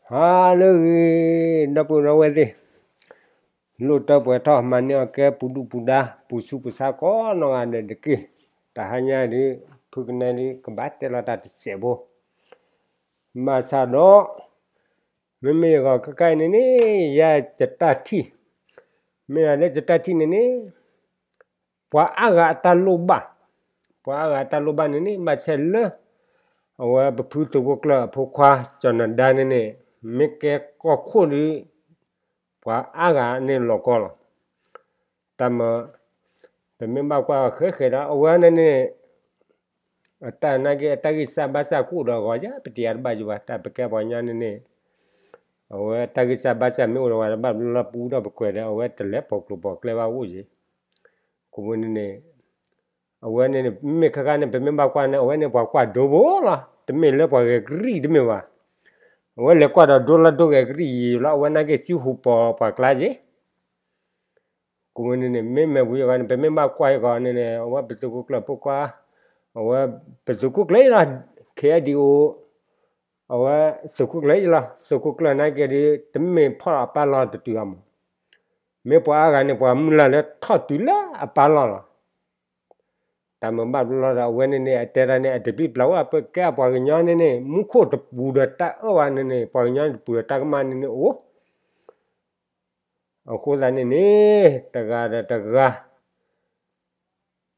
ဟါလၢအဂ့ၤ ဒီပုၢ်ဝဲၢ်သ့ၣ်, လိၣ်တၢ်ပှဲၤထီၣ်မၤန့ၢ်အီၤကဲပူၤဒူၣ်ပူၤဒါ ပူၤဆူးပူၤဆါကိးနီၢ်ဂၤဒဲးတက့ၢ်. တဟါညါဒုး ဖုကနဲဒုး ကဘၣ်တဲလီၤတၢ်တစဲးဖိ, ဘၣ်ဆၣ်ဒီး မ့မ့ၢ်ယဂီၢ်ခဲခါအံၤန့ၣ်န့ၣ် ယၤယတၢ်ထံၣ်, မ့ၢ်ဒၣ်လၢယတၢ်ထံၣ်န့ၣ်န့ၣ် ပှၤအါဂၤအတၢ်လိၣ်ဘၣ်, ပှၤအါဂၤအတၢ်လိၣ်ဘၣ်န့ၣ်န့ၣ် ဘၣ်ဆၣ်လၢ အဝဲပဖုသုးခိၣ်ကျၢၢ်အဖိခွါ ကၠီၤနၤဒါန့ၣ်န့ၣ် မ့ၢ်ကဲကီၢ်ခိၣ်ဒီး ပှၤအါဂၤန့ၣ်လီၤကီလီၤ. တၢ်မၤ ပမ့ၢ်ဘၣ်ကွၢ်ဃဲဃဲဒီး အဝဲန့ၣ်န့ၣ် အတၢ်နာ်က့ အတၢ်ဂံၢ်စၢ်ဘါစၢ်ကအိၣ်ဒီးအဂီၢ်ယါ ပတယါတဘၣ်ယဘၣ် တၢ်ပကဲပှၤကညီန့ၣ်န့ၣ် အဝဲတၢ်ဂံၢ်စၢ်ဘါစၢ်မ့ၢ်အိၣ်ဒီးဝဲတဘၣ်ဘျီလီၤပူဒီးပကွဲးဒီး အဝဲတလဲၤပိာ်ကျိၤပိာ်ကျဲဘၣ်အိၣ်ယံၤ, ကိးမုၢ်န့ၣ်န့ၣ် အဝဲန့ၣ်န့ၣ် မ့မ့ၢ်ခဲခါန့ၣ် ပမ့ၢ်ဘၣ်ကွၢ်န့ၣ် အဝဲန့ၣ်ပှၤကွၢ်ဒိဘိလီၤ. တမ့ၢ်လၢပှၤဂဲၤကရံၣ်တမ့ၢ်ဘၣ်. အဝဲလဲၤကွၢ်ဒီးဒိလၢဒိဂဲၤကရံၣ်ယံၤလီၤ. အဝဲနာ်က့စုဟူးပိာ်ပှၤကျါယံၤ ကိးမုၢ်န့ၣ်န့ၣ် မ့မ့ၢ်ဝံၤအဂီၢ်န့ၣ် ပမ့ၢ်ဘၣ်ကွၢ်အဂီၢ်န့ၣ်န့ၣ် အဝဲပသုးခိၣ်ကျၢၢ်ဖိခွါ အဝဲပသုးခိၣ်ကျၢၢ်အံၤလီၤ. ခ့အဒံအိၣ် အဝဲသုးခိၣ်ကျၢၢ်အံၤလီၤ. သုးခိၣ်ကျၢၢ်နာ်က့ဒီး တမ့ၢ်ဖီၣ်အပၢ်လီၢ်တတုၤအမး. မ့ၢ်ပှၤအါဂၤန့ၣ် ပှၤမုၢ်လၢ်လၢထီၣ်တုၤလၢအပၢ်လီၢ်လီၤ. တၢ်မၤဘၣ်ဘျီလီၤဒီး အဝဲန့ၣ်န့ၣ် အတဲတၢ်န့ၣ် အတပျံၤပျါဝဲ ပကဲအပှၤကညီန့ၣ်န့ၣ် မူခိၣ်တပူၤဒီးတၢ်အၢဘၣ်န့ၣ်န့ၣ် ပှၤကညီတပူၤဒီးတၢ်ကမၣ်န့ၣ်န့ၣ်အိၣ် အဃိသတးန့ၣ်န့ၣ် တဂၤဒီးတဂၤ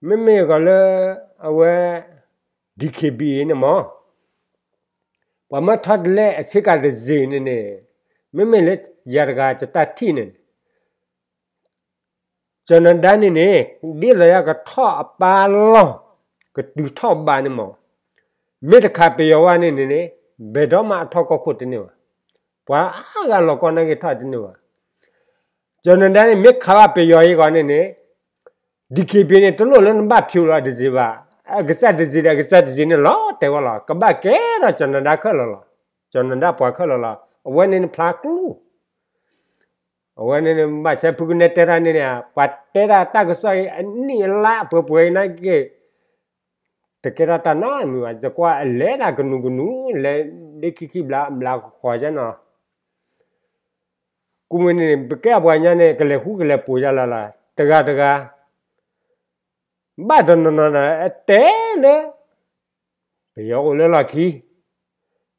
မ့မ့ၢ်အဂီၢ်လၢ အဝဲ DKBA န့ၣ်မး ပှၤမၢထီတလဲအဆ့ကၤတစ့ၢ်န့ၣ်န့ၣ် မ့မ့ၢ်လၢယၤတဂၤယတၢ်ထံၣ်န့ၣ် ကၠီၤနၤဒါန့ၣ်န့ၣ် ဒ်သိးယကထီၣ်အပၢ်လီၢ် ကတုၤထီၣ်ဘးန့ၣ်မး မ့ၢ်တခးပယီၤဝဲန့ၣ်န့ၣ်န့ၣ် ဘယ်တော့မှအထီၣ်ကီၢ်ခိၣ်တန့ၢ်ဘၣ်. ပှၤအါဂၤလီၤကီနာ်က့ထီၣ်တန့ၢ်ဘၣ်. ကၠီၤနၤဒါန့ၣ် မ့ၢ်ခးဘၣ်ပယီၤအံၤဂီၢ်န့ၣ်န့ၣ် DKBA န့ၣ် တလိၣ်လၢနဘၣ်ဖၠူးလီၤတစ့ၢ်ဘၣ်. အကစၢ်တစ့ၢ်ဒီးအကစၢ်တစ့ၢ်န့ၣ်လီၤတဲာ်ဝဲလီၤ. ကဘၣ်ကဲဒီးကၠီၤနၤဒါခဲလၢာ်လီၤ. ကၠီၤနၤဒါပှၤခဲလၢာ်လီၤ. အဝဲန့ၣ်န့ၣ်ဖျါကျိ အဝဲန့ၣ်န့ၣ်ဘၣ်ဆၣ်ဖုကနဲတဲတၢ်န့ၣ်န့ၣ် ပှၤတဲတၢ်တၢ်ကစီၣ်အံၤအနံၣ်အလါအပှဲၤပှဲၤအံၤနာ်က့ တကဲထီၣ်တၢ်နီတမံၤဘၣ်. တကွၢ်အလဲၤဒၣ်ကနူၤကနူၤ လဲၤဒ့ခံခံဘျးဘျးဃီဃီယဲနီၤ. ကိးမုၢ်န့ၣ် ပကဲအပှၤကညီန့ၣ် ကလဲၤဃူကလဲၤဖိးယါလီၤလီၤ. တဂၤတဂၤ ဘၣ်တနီၤနီၤဒီး အတဲလၢ ပယီၤအိၣ်လၢလီၢ်ခံ,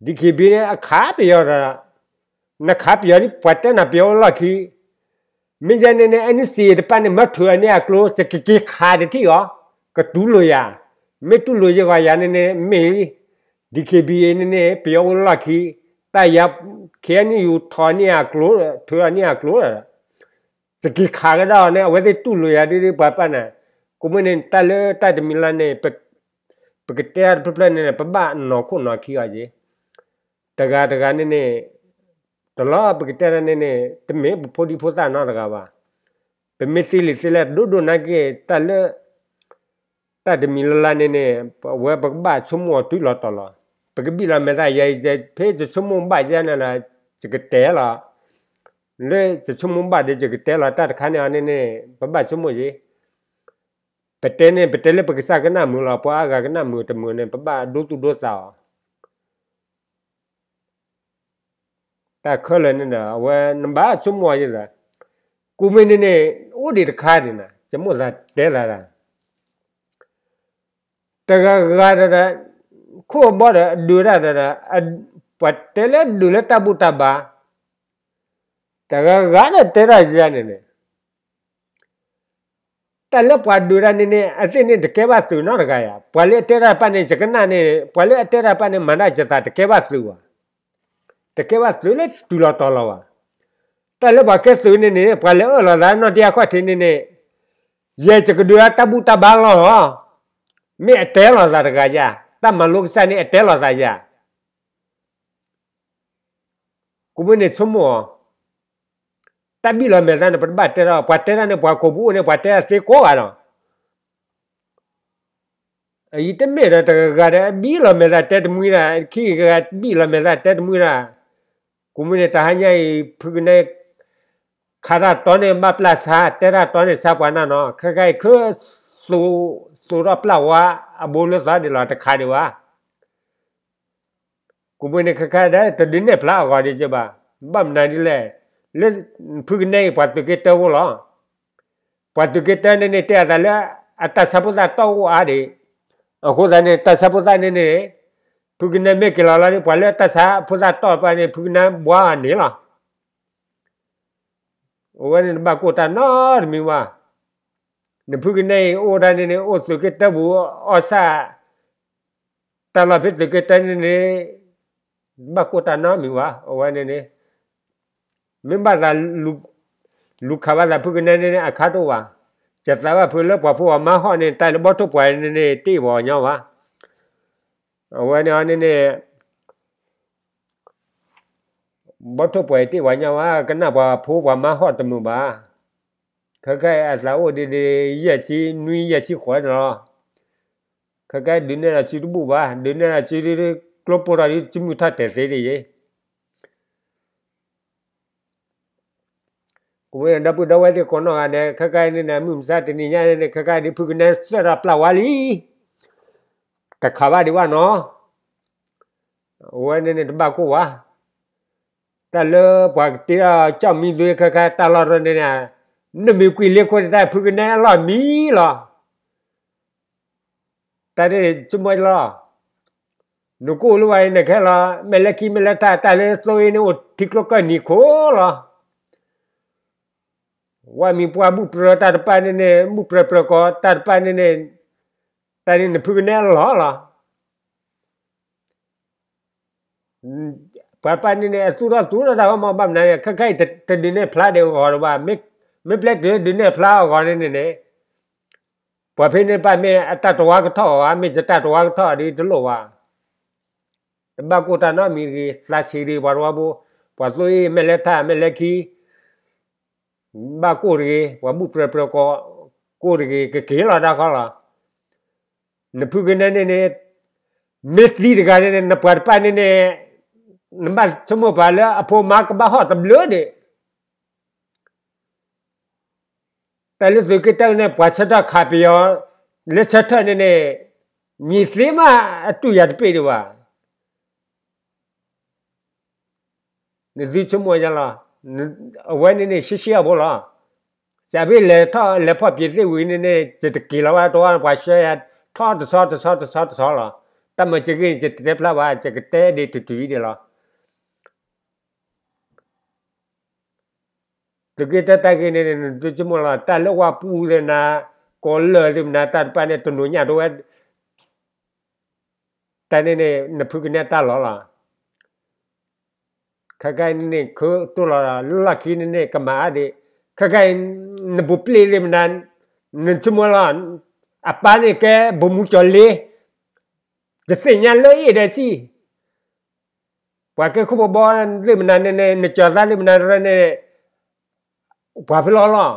DKBA န့ၣ် အခးပယီၤဒီး နခးပယီၤဒ်ပှၤတဲနၤပယီၤအိၣ်လီၢ်ခံ, မ့ၢ်ယဲန့ၣ်န့ၣ် NCA တဖၣ်န့ၣ် မၢထုးအန့ၢ်အကျိ ယကက့ၤခးတထံၣ်အီၤ, ကတူၢ်လိာ်ယၤ, မ့ၢ်တူၢ်လိာ်ယဂီၢ်ယၤန့ၣ်န့ၣ် မ့ၢ် DKBA န့ၣ်န့ၣ် ပယီၤအိၣ်လီၢ်ခံ, တၢ်ယၤ KNU ထီၣ်န့ၢ်အကျိ, ထုးအန့ၢ်အကျိ ယက့ၤခးကဒါအီၤန့ၣ် အဝဲသ့ၣ်တူၢ်လိာ်ယၤဒ်ပှၤပာ်န့ၣ်, ကိးမုၢ်န့ၣ် တၢ်လၢတၢ်တမံၤလၢ်န့ၣ် ပကတဲတၢ်တဖျၢၣ်ဖျၢၣ်န့ၣ် ပဘၣ်နီၢ်ခိၣ်နီၢ်ခံအီၤက့ၤ, တဂၤတဂၤန့ၣ်န့ၣ်, တလီၤပကတဲတၢ်န့ၣ်န့ၣ် တမ့ၢ်ပဖိဒံဖိသၣ်နီတဂၤဘၣ်, ပမ့ၢ်သ့လံာ်သ့လဲၢ်ဒိၣ်ဒိၣ်နာ်က့ တၢ်လၢ တၢ်တမံၤလၢ်လၢ်န့ၣ်န့ၣ် အဝဲပကဘၣ်ဆိကမိၣ်အီၤတုၤလီၤတီၤလီၤ. ပကဘံၣ်လီၤမဲာ်သၣ်ယၤအံၤ ဖဲယဆိကမိၣ်ဘၣ်ယဲန့ၣ်လီၤ, ယကတဲလီၤ, လၢယဆိကမိၣ်ဘၣ်ဒီးယကတဲလီၤတၢ်တခါန့ၣ်အီၤန့ၣ်န့ၣ် ပဘၣ်ဆိကမိၣ်ယဲ, ပတဲန့ၣ် ပတဲလၢပကစၢ်ကနၣ်မုာ်လီၤ, ပှၤအါဂၤကနၣ်မုာ်တမုာ်န့ၣ် ပဘၣ်ဒိသူၣ်ဒိသးအီၤ တၢ်ခဲလၢာ်န့ၣ်ဒီး အဝဲနဘၣ်ဆိကမိၣ်ယဲဒီး, ကိးမုၢ်န့ၣ်န့ၣ် အိၣ်ဒံးတခါဒံးနၤ ယမိၣ်သးတဲသးဒၣ်, တဂၤဂၤဒီး ခိၣ်ဘီဒီးဒုးတၢ်ဒီး ပှၤတဲလၢဒုးလၢတၢ်ဘူၣ်တၢ်ဘါ, တဂၤဂၤဒီးတဲတၢ်ယၤန့ၣ်န့ၣ် တၢ်လၢပှၤဒုးတၢ်န့ၣ်န့ၣ် အသ့ၣ်န့ၣ်တကဲဘၣ်သုးနီတဂၤယၤ, ပှၤလၢအတဲတၢ်တဖၣ်န့ၣ် ယကနၣ်န့ၣ် ပှၤလၢအတဲတၢ်တဖၣ်န့ၣ် မၤတၢ်ယသးတကဲဘၣ်သုးဘၣ်, တကဲဘၣ်သုးလၢတုၤလီၤတီၤလီၤဘၣ်. တၢ်လၢပှၤကဲသုးန့ၣ်န့ၣ် ပှၤလဲၤအၢၣ်လီၤသးနီၢ်တယၢ်ခီၣ်ထံးန့ၣ်န့ၣ်, ယဲယကဒုးတၢ်ဘူၣ်တၢ်ဘါလီၤ, မ့ၢ်အတဲလီၤသးတဂၤယၤ, တၢ်မၤလိကစၢ်န့ၣ်အတဲလီၤသးယၤ ကိးမုၢ်န့ၣ်ဆိကမိၣ်အီၤ, တၢ်ဘံၣ်လီၤမဲာ်သၣ်န့ၣ် ပတဘၣ်တဲထီၣ်, ပှၤတဲတၢ်န့ၣ် ပှၤကိးပူၤအိၣ်န့ၣ် ပှၤတဲတၢ်သ့ကိးဂၤဒီး, အအံၤတမ့ၢ်ဒီးတဂၤဂၤဒီး ဘံၣ်လီၤမဲာ်သၣ်တဲတမှံတၢ်, ခံဂၤဂၤဘံၣ်လီၤမဲာ်သၣ်တဲတမှံတၢ်, ကိးမုၢ်န့ၣ် တဟါညါအံၤ ဖုကနဲ ခးတၢ်တီန့ၣ် ဘၣ်ပျၢ်ဆါ, တဲတၢ်တီန့ၣ် ဆါပှၤနၢ်နီၤ, ခဲခါအံၤ ခၢ သိးထီၣ်ပျၢ်ဝါ အဘိလၢသီဒံးလီၤ တခးဒံးဘၣ် ကိးမုၢ်န့ၣ် ခဲခါဒၣ်တဒုးနဲၣ်ဖျါအဂီၤဒံးကဘၣ်, ဘၣ်မနုၤဒ်လဲၣ်, လၢဖုကနဲအံၤ ပှၤသုးက့တၢအိၣ်လီၤ. ပှၤသုးက့တၢန့ၣ်န့ၣ် တဲအသးလၢ အတၢ်ဆါဖိသၣ်တီၢ်အိၣ်အါဒံး, အဃိသတးန့ၣ် တၢ်ဆါဖိသၣ်န့ၣ်န့ၣ် ဖုကနဲမ့ၢ်က့ၤလီၤလီၤဒီး ပှၤလၢတၢ်ဆါဖိသၣ်တီၢ်တဖၣ်န့ၣ် ဖုကနဲဘှါအီၤန့ၣ်လီၤ. အဝဲန့ၣ်တဘၣ်ကိၢ်တၢ်နီတမံၤဘၣ်. နဖုကနဲအံၤအိၣ်တၢ်န့ၣ်န့ၣ် အိၣ်သုးက့တၢပူၤအီၣ်ဆၣ် တၢ်လီၢ်ဖဲသုးက့တၢန့ၣ်န့ၣ် တဘၣ်ကိၢ်တၢ်နီတမံၤဘၣ်. အဝဲန့ၣ်န့ၣ် မ့ၢ်ဘၣ်သး လူၤခးဘၣ်သးဖုကနဲန့ၣ်န့ၣ် အခါတအိၣ်ဘၣ်. ယသးဘၣ်ဖုလၢပှၤဖိပှၤမါဟီၣ်န့ၣ် တၢ်လၢဘီထိၣ်ပှၤန့ၣ်န့ၣ် တ့ၢ်ပှၤညီဘၣ်. အဝဲန့ၣ်န့ၣ်န့ၣ် ဘီထိၣ်ပှၤတ့ၢ်ပှၤညီဘၣ်, ကနၣ်ပှၤဖိပှၤမါဟီၣ်တမုာ်ဘၣ်. ခဲခါအံၤအသးအိၣ်ဒ်ဒ်ယဲၢ်ဆံနွံယဲၢ်ဆံဃိးန့ၣ်လီၤ. ခဲခါဒုးနဲၣ်လီၤစုတဘူၣ်ဘၣ်, ဒုးနဲၣ်လီၤစု ကျိပိၢ်ထီၣ်ဒ်စုမုၢ်ထီၣ်တဲာ်သ့ဒ်အံၤ ကဝဲဒီပုၢ်ဒီဝဲၢ်သ့ၣ်ကိးနီၢ်ဂၤဒဲး ခဲခါအံၤန့ၣ်န့ၣ် မုၢ်မဆါတနံၤညါန့ၣ် ခဲခါအံၤဒ် ဖုကနဲသၢထီၣ်ပျၢ်ဝါလံ, တခးဘၣ်ဒံးဘၣ်နီၤ, အဝဲန့ၣ်န့ၣ်တဘၣ်ကိၢ်ဝါ, တၢ်လၢပှၤကတ့ထီၣ်ကၠီၣ်မံသွ့ ခဲခါတၢ်လီၢ်တန့ၣ်န့ၣ်, နမ့ၢ်ကွံာ်လ့ခိၣ်တၢ် ဖုကနဲအလီၢ်မံလီၤ. တၢ်န့ၣ်ဆိကမိၣ်လီၤ, နကအိၣ်လၢဝဲအံၤ နကဟဲလီၤ မဲာ်လဲၤခံမဲာ်လဲၤထး တၢ်လၢသိအ့န့ၣ် အိၣ်ထံကျိကၢၢ်နံၤခိၣ်လီၤ. ဝဲမ့ၢ်ပှၤဘူၣ်ပြၢၤတၢ်တဖၣ်န့ၣ်န့ၣ် ဘူၣ်ပြၢၤပြၢၤကီး တၢ်တဖၣ်န့ၣ်န့ၣ်, တၢ်န့ၣ်နဖုကနဲအလီၢ်လီၤ. ပှၤတဖၣ်န့ၣ်န့ၣ် အသူၣ်ထီၣ်သူၣ်ထီၣ်တၢ်ဂီၢ်မး ဘၣ်မနုၤန့ၣ် ခဲခါအံၤ တဒုးနဲၣ်ဖျါဒံးအဂီၤတဘၣ်, မ့ၢ်ပျဲတုၤဒုးနဲၣ်ဖျါအဂီၤန့ၣ်န့ၣ်န့ၣ်, ပှၤဖဲန့ၣ်တဖၣ်မ့ၢ်အတၢ်တဝါကထီၣ်ဧါ, မ့ၢ်ယတၢ်တဝါကထီၣ်ဒ်တလိၣ်ဘၣ်. တဘၣ်ကိၢ်တၢ်နီတမံၤတဂ့ၤ, သးဆံးတဂ့ၤ ပှၤတဝါဖိ, ပှၤသိအ့ မဲာ်လဲၤထး မဲာ်လဲၤခံ ဘၣ်ကိၢ်တဂ့ၤ, ပှၤဘူၣ်ပြၢၤပြၢၤကီး ကိၢ်တဂ့ၤ, ကက့ၤလီၤတၢ်ခီလီၤ. နဖုကနဲန့ၣ်န့ၣ်, မ့ၢ်သံတဂၤန့ၣ်န့ၣ် နပှၤတဖၣ်န့ၣ်န့ၣ်, နဘၣ်ဆိကမိၣ်ပာ်လၢအဖိမါကဘၣ်ဟီၣ်တဘျုးဒံး. တၢ်လၢသုးက့တၢန့ၣ် ပှၤဆၢထၢၣ်ခးပယီၤ လၢဆၢထၢၣ်န့ၣ်န့ၣ်, မံၤသ့မးအတူၢ်ယၤတပ့ၢ်ဒံးဘၣ်. နသုဆိကမိၣ်ယၤလီၤ, အဝဲန့ၣ်န့ၣ် ရှဲရှဲအဖိလီၤ. စးဖဲလဲၤထီၣ်လဲၤဖီၣ်ပျံၤသ့ၣ်ဝံၤန့ၣ်န့ၣ် ယတက့ၤလီၤဘၣ်တဝါ ပှၤဆှၢယၤထီၣ်တဆီတဆီတဆီတဆီလီၤ. တၢ်မၤစၢၤဂ့ၤန့ၣ် ယတတဲဖျါဘၣ်, ယကတဲဒ်တတုၤအံၤဒံးလီၤ. သုးက့တၢတၢ်ဂ့ၢ်န့ၣ် နသုဆိကမိၣ်လီၤ, တၢ်လၢဝါပူၤသ့ၣ်မနၤ, ကီးလၢာ်သ့ၣ်မနၤ, တၢ်တဖၣ်န့ၣ် တနိၤညၣ်တဝဲ တၢ်န့ၣ်န့ၣ် နဖုကနဲတၢ်လီၤလီၤ. ခဲခါအံၤန့ၣ်န့ၣ် ခတိၢ်လီၤလၢလီၢ်ခံန့ၣ်န့ၣ် ကမၤအါဒံး, ခဲခါအံၤ နဘူးပျ့ၢ်သ့ၣ်မနၤ, နဆိကမိၣ်လီၤ, အပၢ်န့ၣ်ကဲ ဗိုလ်မှူးကျော်လေး, တသ့ၣ်ညါလၢအ့ၣ်ဒီးစံၣ် ပှၤကဲခိၣ်ဘီဘီသ့ၣ်မနၤန့ၣ်န့ၣ် နကၠီၤသးသ့ၣ်မနၤတရၢန့ၣ် ပှၤဖဲလီၤလီၤ,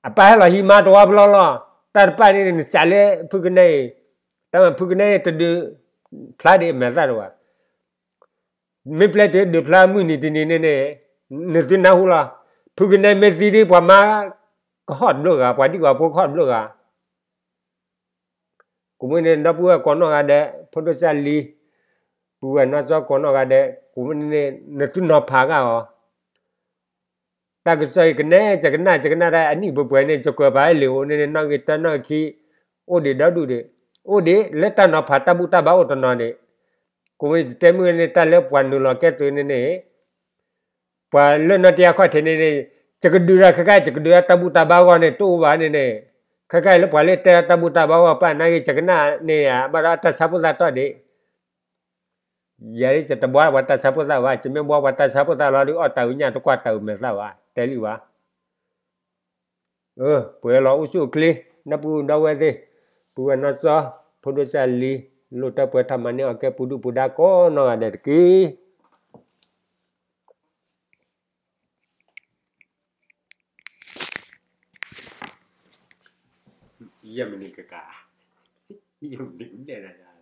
အပၢ်ဟဲလီၤဟံးမါတဝါဖဲလီၤလီၤ, တၢ်တဖၣ်န့ၣ် နစးလၢဖုကနဲအံၤ, တၢ်မၤဖုကနဲအံၤတဒုးဖျါဒံးအမဲာ်သၣ်တဝဲ, မ့ၢ်ပျဲတုၤဒုးဖျါမုၢ်နံၤတနံၤန့ၣ်န့ၣ်, နသုနၢ်ဟူလီၤ, ဖုကနဲမ့ၢ်သံဒ်ပှၤမါကဟီၣ်တဘျုးဂၤ, ပှၤဒံၣ်ပှၤဖိကဟီၣ်တဘျုးဂၤ ကိးမုၢ်န့ၣ် ဒီပုၢ်ဝဲၢ်ကိးနီၢ်ဂၤဒဲး ဖိဒိၣ်စၢ်လံ, ပုၢ်ဝဲၢ်နီၢ်ကၠီကိးနီၢ်ဂၤဒဲး ကိးမုၢ်န့ၣ် နသုနီၤဖးဂၤအီၤ, တၢ်ကစီၣ်အံၤကနဲ ယကနၣ် ယကနၣ်ဒၣ်အနံၣ်ပှဲၤပှဲၤန့ၣ် ယကွဲးပာ်လံာ်အိၣ်န့ၣ် နီၣ်ဂံၢ်တၢ နီၣ်ဂံၢ်ခံ, အိၣ်ဒံးဒီဒူၣ်ဒံး, အိၣ်ဒံးလၢတၢ်နီၤဖးတၢ်ဘူၣ်တၢ်ဘါအိၣ်တနီၤဒံး, ကိးမုၢ်ယတဲမုၢ်န့ၣ် တၢ်လၢပှၤနုာ်လီၤကဲသုးန့ၣ်န့ၣ် ပှၤလၢနီၢ်တယၢ်ခီၣ်ထံးန့ၣ်န့ၣ်, ယကဒုးဒီးခဲခါ ယကဒုးဒီးတၢ်ဘူၣ်တၢ်ဘါအဂီၢ်န့ၣ် တအိၣ်ဘၣ်န့ၣ်န့ၣ်, ခဲခါအံၤလၢပှၤလၢတဲတၢ်ဘူၣ်တၢ်ဘါအဂီၢ် ပာ်နာ်ဂ့ၤ ယကနၣ်န့ၢ်ယၤ ဘၣ်ဒီးတၢ်ဆါဖိသၣ်တီၢ်ဒံး, ယၤဒ်ယတဘှါပှၤတၢ်ဆါဖိသၣ်ဘၣ်, ယမ့ၢ်ဘှါပှၤတၢ်ဆါဖိသၣ်လီၤဒီး အီၣ်တၢ်အုးညၣ်တကွၢ်တၢ်အုးမဲာ်သၣ်ဘၣ် တဲလံဘၣ် ပှဲၤလီၤအိၣ်ဆူၣ်အိၣ်ချ့ ဒီပုၢ်ဒီဝဲၢ်သ့ၣ်, ပုၢ်ဝဲၢ်နီၢ်ကၠီ, ဖိဒိၣ်စၢ်လံ, လိၣ်တၢ်ပှဲၤထီၣ်မၤန့ၢ်အီၣ်ကဲပူၤဒုၣ်ပူၤဒါကိးနီၢ်ဂၤဒဲးတက့ၢ်. ယဲၢ်မံးနံးကကး, ယဲၢ်မံးနံးကဒဲးဒၣ်